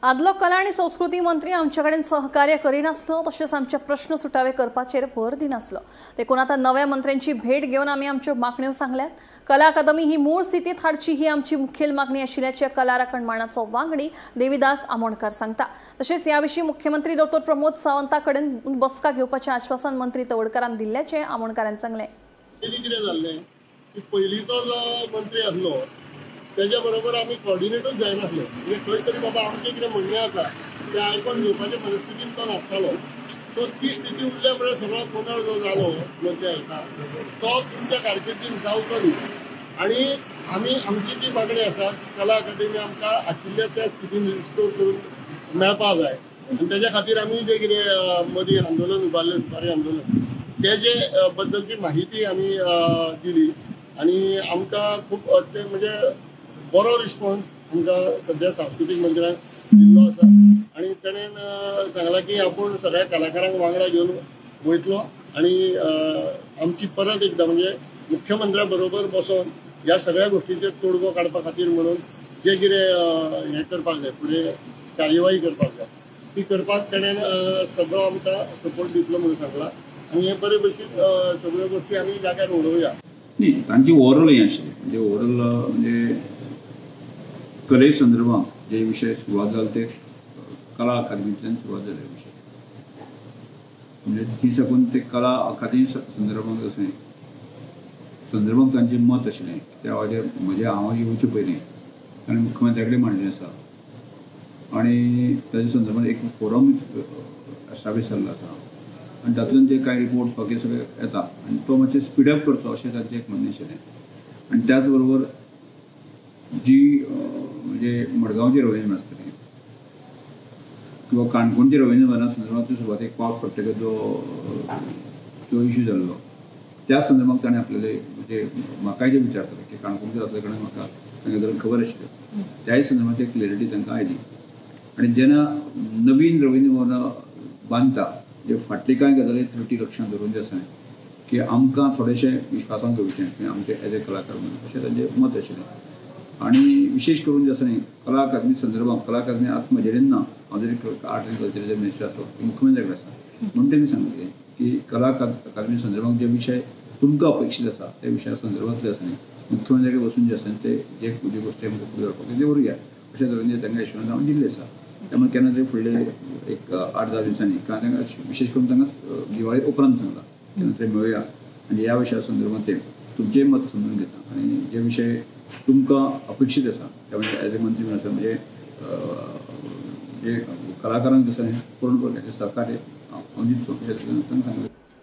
आदलो कला आनी संस्कृती मंत्री आमचे कडेन सहकार्य करिनासलो, तशेंच आमचे प्रश्न सुटावे करपाचेर भर दिनासलो। देखून आतां नव्या मंत्र्यांची भेट घेवन आमी आमच्यो मागण्यो सांगल्यात। कला अकादमी ही मूळ स्थितीत हाडची ही आमची मुखेल मागणी आशिल्ल्याचें कला राखण मांडाचो वांगडी देवीदास आमोणकर सांगता। तशेंच ह्या विशीं मुख्यमंत्री डॉ प्रमोद सावंता कडेन बसका घेवपाचें आश्वासन मंत्री तवडकारान दिल्ल्याचें आमोणकारान सांगलें। कितें जाल्लें की पयलींचो जो मंत्री आसलो तेज्या बरोबर आमी कॉर्डिनेटूच जायनासले, म्हणजे खंय तरी बाबा आमचें कितें म्हणणें आसा तें आयकून घेवपाचे परिस्थितीन तो नासतालो। सो ती स्थिती उरल्या म्हळ्यार सगळो गोंदळ जो जालो मंत्री हाका तो तुमच्या कारकिर्दीन जावचो न्ही। आनी आमी आमची जी मागणी आसा कला अकादमी आमकां आशिल्ल्या त्या स्थितीन रिस्टोर करून मेळपाक जाय आनी तेज्या खातीर आमी जें कितें मदीं आंदोलन उबारलें, सुपारी आंदोलन, तेजे बद्दलची माहिती आमी दिली आनी आमकां खूब ते म्हणजे बरो रिस्पॉन्स आमकां सद्या सांस्कृतीक मंत्र्यान दिल्लो आसा आनी तेणेन सांगलां की आपूण सगळ्या कलाकारांक वांगडा घेवन वयतलो आनी आमची परत एकदां म्हणजे मुख्यमंत्र्या बरोबर बसोन ह्या सगळ्या गोश्टीचेर तोडगो काडपा खातीर म्हणून जे कितें हें करपाक जाय, फुडें कार्यवाही करपाक जाय ती करपाक तेणेन सगळो आमकां सपोर्ट दितलो म्हणून सांगलां आनी हे बरे भशेन सगळ्यो गोश्टी आमी जाग्यार उडोवया। न्ही, तांची ओवरऑल हें आशिल्लें, म्हणजे ओवरऑल म्हणजे कले संदर्भात जे विशय सुरवात जाले ते कला अकादमींतल्यान सुरवात जाले विशय, म्हणजे ती साकून ते कला अकादमी संदर्भात अशें संदर्भात तांचें मत आशिल्लें। त्या वेळाचेर म्हजें हांव येवचे पयलीं ताणें मुख्यमंत्र्या कडेन मांडलें आसा आनी ताच्या संदर्भात एक फोरम एस्टाब्लीश जाल्लो आसा आनी तातूंतल्यान जे कांय रिपोर्ट्स बाकी सगळे येता आनी तो मातशें स्पिडअप करचो अशें तांचें एक म्हणणें आशिल्लें। आनी त्याच बरोबर जी म्हणजे मडगांवचे रवींद्र आसतलें किंवा काणकोणचे रवींद्र भवना संदर्भात सुरवातेक पावस पडटकच जो जो इशू जाल्लो त्या संदर्भात ताणें आपल्याले म्हणजे म्हाकाय जे विचारताले की काणकोणचे जातले कारणान म्हाका तांकां धरून खबर आशिल्लें, त्याय संदर्भात एक क्लॅरिटी तांकां आयली। आनी जेन्ना नवीन रवींद्र भवनां बांदता जे फाटली कांय गजाली त्रुटी लक्षांत धरून जें आसा की आमकां थोडेशें विश्वासान घेवचें की आमचें एज ए कलाकार म्हणून अशें तांचें मत आशिल्लें। आनी विशेष करून जे आसा न्ही कला अकादमी संदर्भात कला अकादमी आतां म्हजे कडेन ना, हांव जरी आर्ट आनी कल्चराचे मिनिस्टर जातलो मुख्यमंत्र्या कडेन आसा, म्हणून तेणी सांगलें की कला अकादमी संदर्भात जे विशय तुमकां अपेक्षीत आसा त्या विशया संदर्भांतले आसा न्ही मुख्यमंत्र्या कडेन वचून जे आसा ते जे जे गोश्टी आमकां फुडें व्हरपाक ते व्हरूया अशें तरेन तांकां आश्वासन हांवें दिल्लें आसा। त्यामुळे केन्ना तरी फुडले एक 8-10 दिसांनी किंवा तांकां विशेष करून तांकां दिवाळी उपरांत सांगलां केन्ना तरी मेळुया आनी ह्या विशया संदर्भात ते तुमचेंय मत समजून घेता आनी जे विशय तुमकां अपेक्षीत आसा त्यामुळे एज ए मंत्री म्हणून आसा म्हणजे जे कलाकारांक आसा पूर्ण प्रकारचें सहकार्य हांव दितलो अशें तांकां सांगलें।